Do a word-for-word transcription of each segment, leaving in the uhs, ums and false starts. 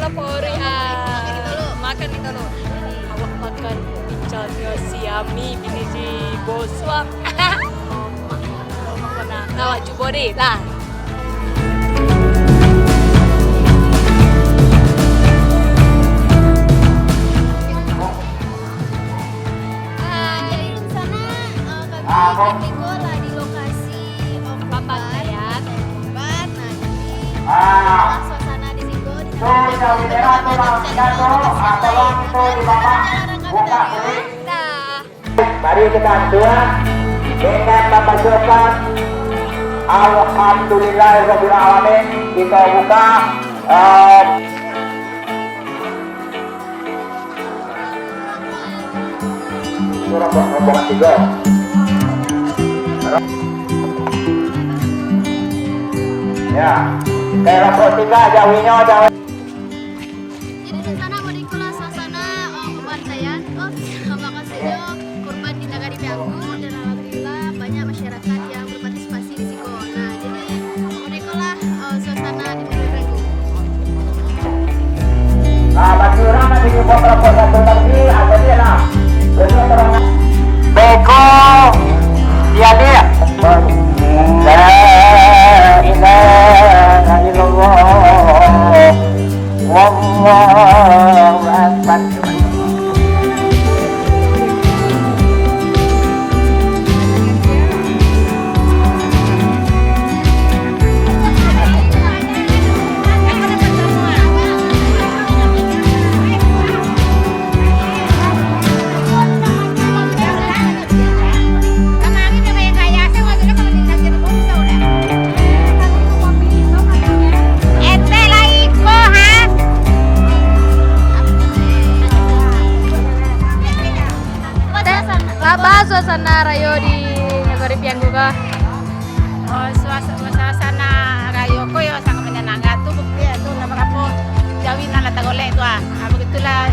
Pori, ah, makan di tolo. Awak makan picanyo si Ami, bini si Bosuang. Nah, awak cubo deh, lah. Ah, jadi di sana, eh, kami bertiga lah di lokasi, eh, korban, korban. Nah, jadi itulah suasana di siko, di tengah-tengah kita, bisa lihat lokasi yang sangat indah. Nah. Mari kita doa dengan membacakan Alhamdulillahirabbil alamin. Kita buka, eh, Surah rombongan tiga. Ya. Kayak rombongan tiga, jauhinyo, jauh. Jadi, di sana, Bang, ikulah suasana, eh, pembantaian. Oh, maksudnya, kurban di Nagari Pianggu, dan alhamdulillah, banyak masyarakat yang berpartisipasi di siko. Nah, jadi, ikolah, eh, suasana di Nagari Pianggu. Ah, bagi urang nan ingin buat kelompok satu tadi, atau dia lah. Jadi, orang beko, dia dia. La ilaha illallah. Wallahu akbar. Ente lah iko, ha? Lah baa suasana rayo di Nagari Pianggu ko? Oh, suas-, suasana rayo ko yo sangat manyanangkan tu, bukti tu lah barapo jawi nan lah tagolek tu, ah. Ah, bagitulah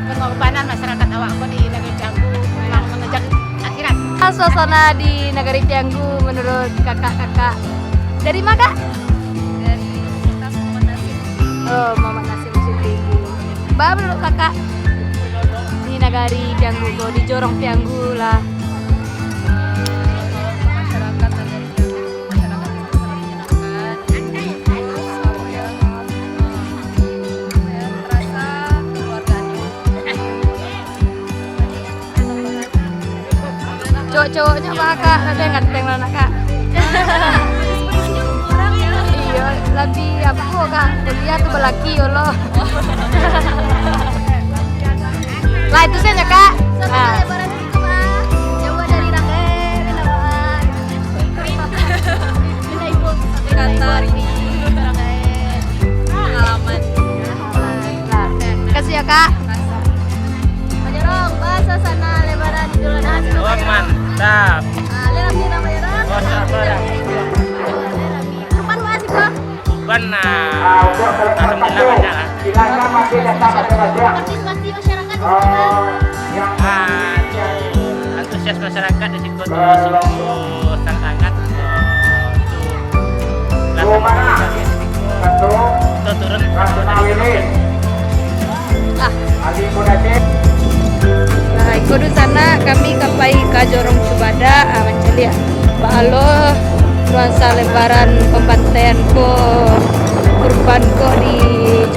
pangorbanan masyarakat awak ko di Nagari Pianggu, memang mangejar akhirat. Baa suasana di Nagari Pianggu menurut kakak-kakak? Dari ma, Kak? Dari Kota Muhammad Nasim. Oh, Muhammad Nasim Musim Tinggi. Baa menurut kakak di Nagari Pianggu ko, di Jorong Pianggu lah? Masyarakat Nagari Pianggu, masyarakat yang sangat menyenangkan. Terus, apa ya, eh, apa ya, terasa keluarganya. Cowok-cowoknyo mah, Kak, ado yang ganteng lah, nak, Kak. Iyo, tapi apo, Kak, kuliah tu balaki, ya Allah. Lah, itu sajo, Kak. Nah. Jauah dari Ranggai, Ranggai. Kata ini, Ranggai. Pengalaman. Nah, makasih ya, Kak. Pak Jorong, baa suasana Lebaran Idul Adha di Kota Jorong? Wah, mantap. Ah, le rami, Pak Jorong? Wah, sabar. Kurban baa siko? Kurban, nah, alhamdulillah banyak lah. Partisipasi masyarakat di siko, Pak? Ah, antusias masyarakat di siko tu sungguh sangat-sangat, eh, itu. Lah, sama-sama kita turun, kita turun. Ah. Nah, iko dunsanak, kami ka pai ka Jorong Cubadak, ah, mancaliak baa lo nuansa Lebaran pambantaian ko, kurban ko di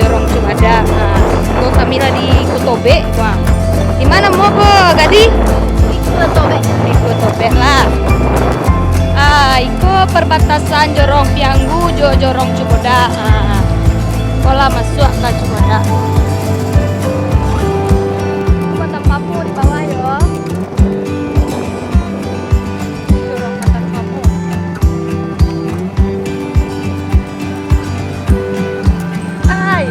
Jorong Cubadak. Ah, ko kami lah di Kutobek, wah. Di ma namo ko, Gadih? Di Kutobek. Di Kutobek lah. Ah, iko parbatasan Jorong Pianggu jo Jorong Cubadak. Ah, ko lah masuak ka Cubadak. Batang Papu di bawah yo. Jorong Batang Papu. Hai.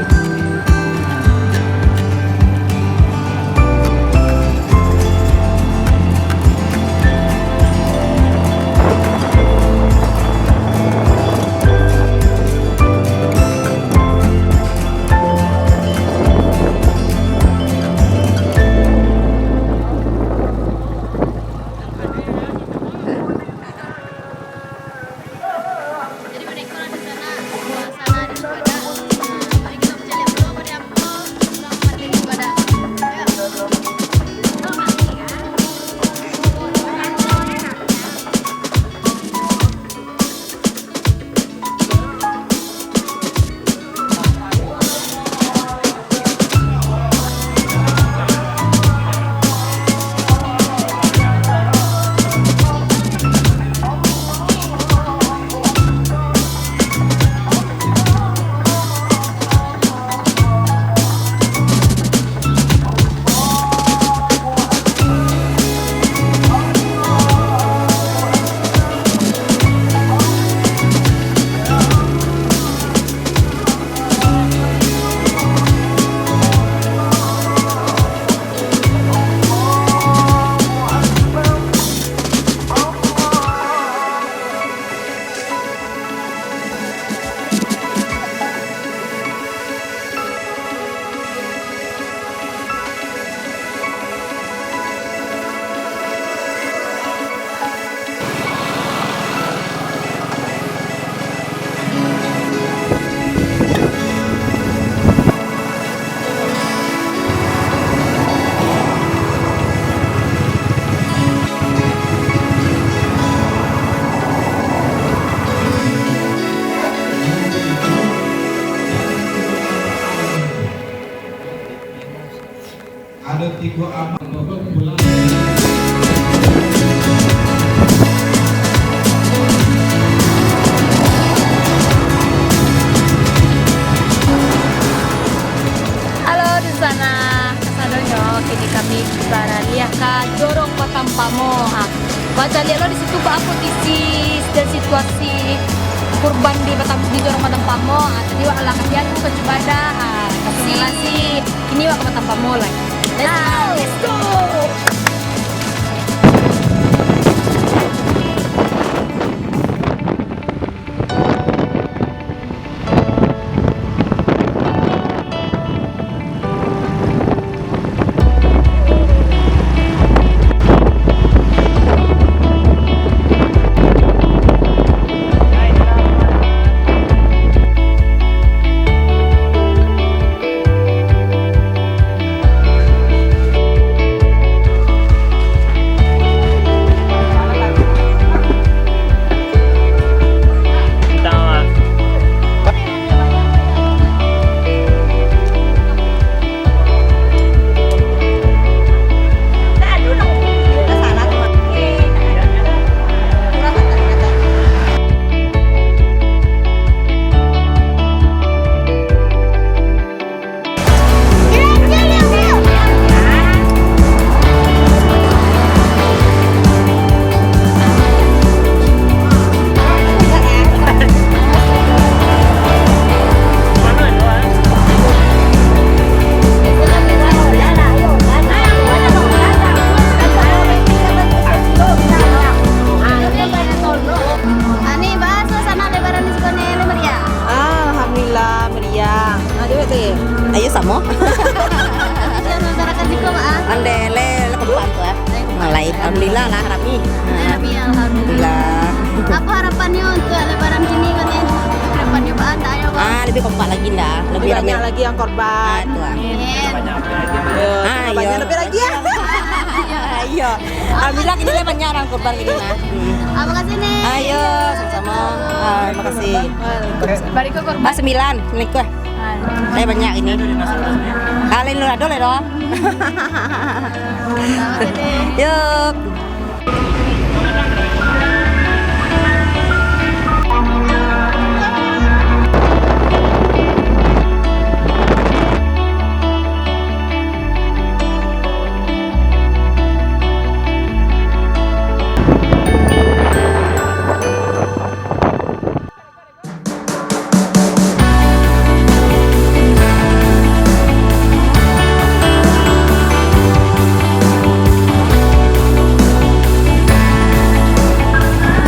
Halo, di sana. Kasadonyo, kini kami baraliah ka Jorong Batang Pamo. Ha, bacaliak lo di situ, baa kondisi dan situasi kurban di Batang, di Jorong Batang Pamo. Ha, tadi wak lah kasihan tu ka Cibada. Ha, kasi, kini wak ka Batang Pamo lai. Let's go. Let's go. Ani, baa suasana Lebaran di siko ni, meriah? Alhamdulillah, meriah. Nah, jawab tu. Ayo, samo. Siap masyarakat siko, Mak, ah? Ande, le, le, kompak tu, ah. Mulai, alhamdulillah lah, rami. Rami, alhamdulillah. Alhamdulillah. Apa harapannya untuk Lebaran kini, Mak, eh? Harapannya, Mak, tak ada, Mak? Ah, lebih kompak lagi ndak? Lebih banyak lagi yang korban. Ah, tu, ah. Amin. Yo, banyak lebih lagi, ya. Iya, iya. Alhamdulillah, kini lah banyak urang kurban kini, nah. Hmm. Ah, makasih, Nek. Ayo, sama-sama. Ah, makasih. Waalaikumsalam. Bariko kurban. Ah, sembilan, sembilan ekor. Ah. Eh, banyak kini. Ah, lain lo ado lah, doh. Makasih, Nek. Yup.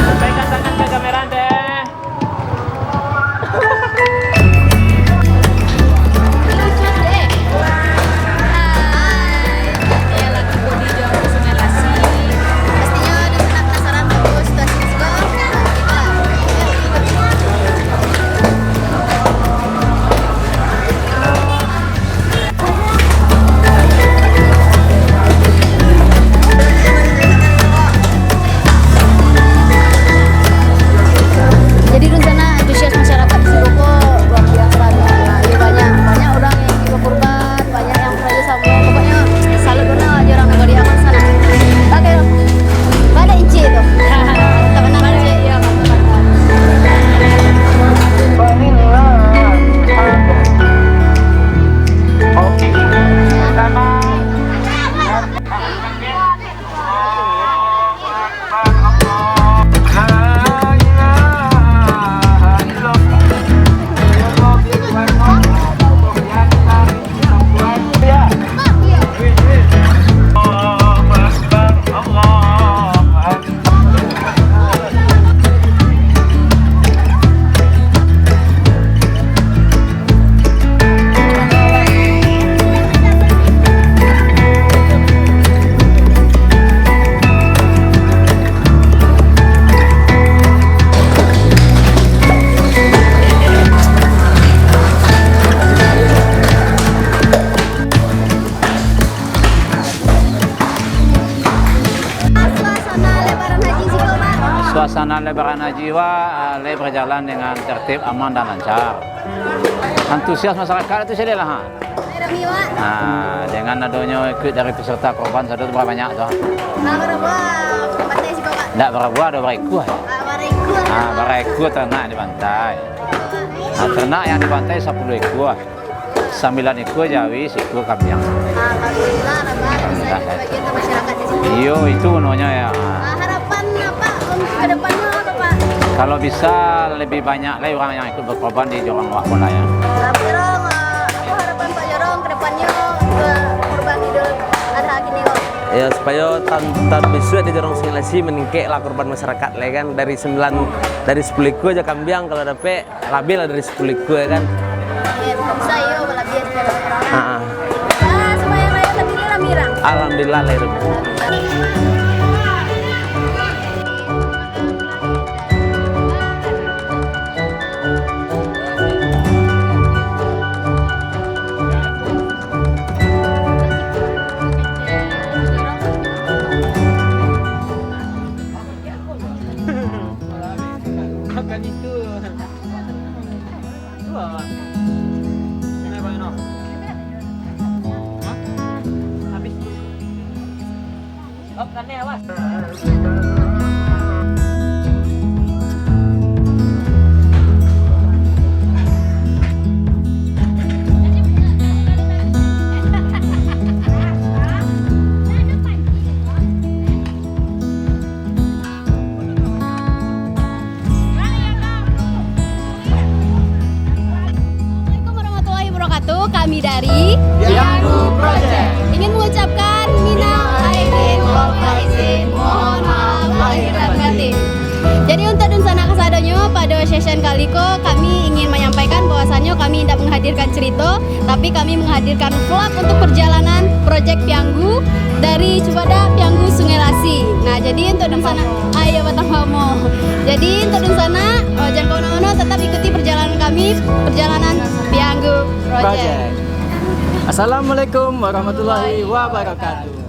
Sampaikan tangan ke kamera, deh. Jadi, di sana antusias masyarakat di siko ko luar biasa, gitu. Nah, iyo, banyak, banyak urang yang ingin bakurban, banyak yang kerja sama. Pokoknya, salut bana jo urang nan badiakan sana. Oke, baliak Inci tu. Mantap bana, Inci. Iyo, mantap, mantap. Suasana Lebaran Haji siko, Bang? Suasana Lebaran Haji, wah, eh, lai berjalan dengan tertib, aman, dan lancar. Antusias masyarakat tu caliak lah, ha. Kami, Wak. Ah, dengan adonyo ikuik dari peserta korban, sado tu bara banyak tu? Ah, bara buah bantai siko, Kak? Ndak bara buah, ado bara ikua. Ah, bara ikua. Ah, bara ikua ternak di bantai. Ah, ternak yang di bantai sapuluah ikua. Sambilan ikua jawi, sikua kambiang. Alhamdulillah, Abah, bisa jadi bagian ke masyarakat di sini. Iyo, itu gunonyo ya. Ah, harapan Abah untuk ke depannya apa, Pak? Kalau bisa, lebih banyak lagi urang yang ikut berkorban di Jorong Wak Pon lah ya. Pak Jorong, ah, apa harapan Pak Jorong ke depannya ke korban Idul Adha kini, Wak? Ya, supayo tahun, tahun bisuak di Jorong Sungai Lasi maningkek lah korban masyarakat lah kan. Dari sembilan, dari sapuluah ikua aja kambiang, kalau dapek, labiah lah dari sapuluah ikua, kan? Oke, bisa yo, labiah dari orang. Ah, ah. Ah, supayo rayo Kediri rami urang. Alhamdulillah, lah, rami. Makan itu. Dua, Bang. Ini, Bang, ini. Hah? Habis. Oh, bukannya, awas. Assalamualaikum warahmatullahi wabarakatuh. Kami dari Pianggu Project ingin mengucapkan minal aidin wal faizin, mohon maaf lahir dan batin. Jadi, untuk dunsanak kasadonyo, pada session kali ko kami ingin manyampaikan bahwasanyo kami indak menghadirkan cerita, tapi kami menghadirkan vlog untuk perjalanan Project Pianggu dari Cubadak Pianggu Sungai Lasi. Nah, jadi untuk dunsanak, ah, iyo, Batang Pamo. Jadi untuk dunsanak, eh, jan ka mano-mano, tetap ikuti perjalanan kami, perjalanan Pianggu Project. Project. Assalamualaikum warahmatullahi wabarakatuh.